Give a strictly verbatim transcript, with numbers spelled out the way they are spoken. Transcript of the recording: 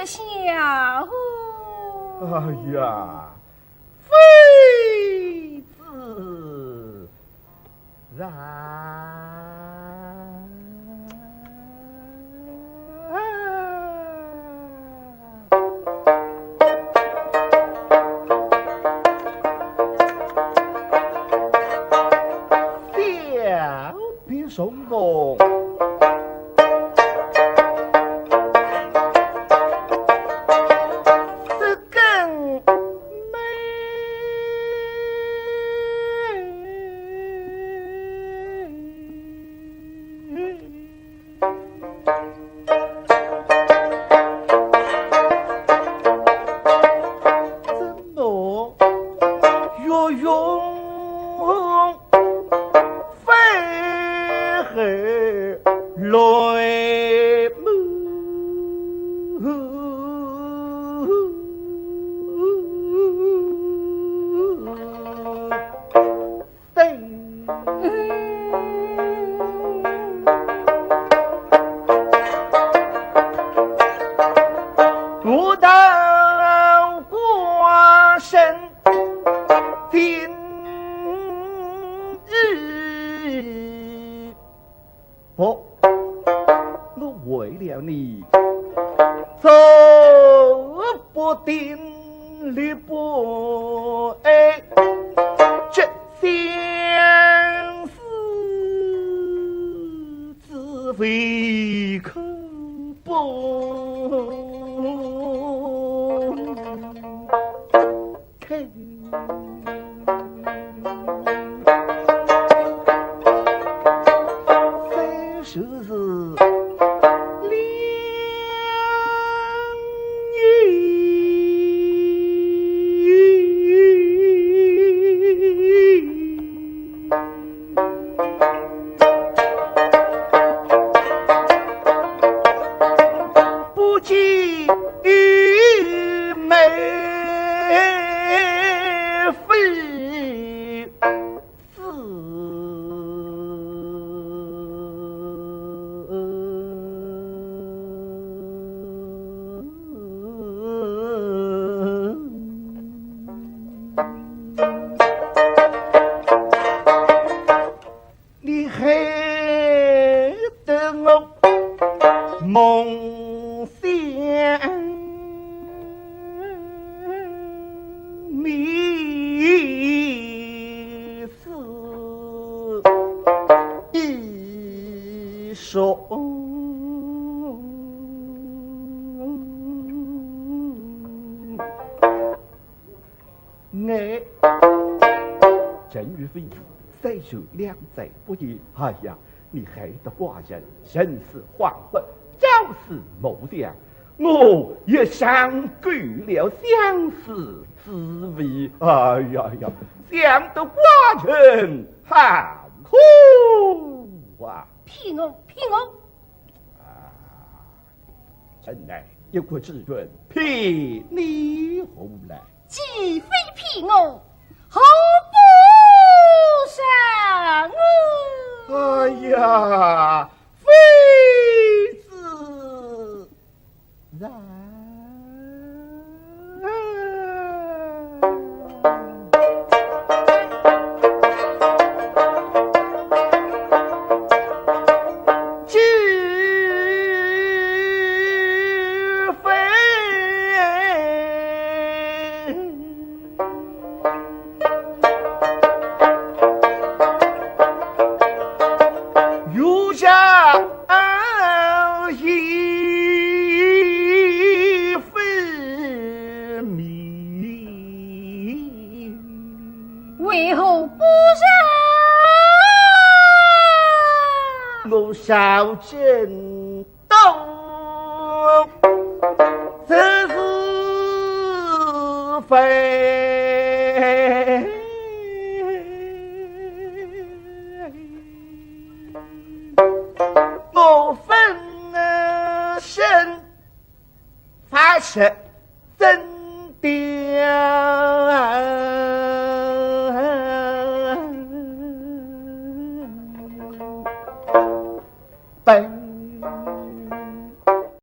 下哦。哎呀，妃子然。小婢承蒙。 不，我为了你，做不定立不爱，这相思滋味可不 开。三十日两夜。 不见梅妃子。 你害得我梦想迷思一生。 哎，沉鱼飞鱼，三十两载不见。哎呀，你害得寡人神思恍惚，朝思暮想，我也尝够了相思滋味。哎呀呀，想得寡人好苦啊！骗我，骗我！啊，臣乃一国之君，骗你何来？ 既非骗我，何不赏我？哎呀，妃子然。 为何不让？我少见多，这是非。我分身 发誓真的本。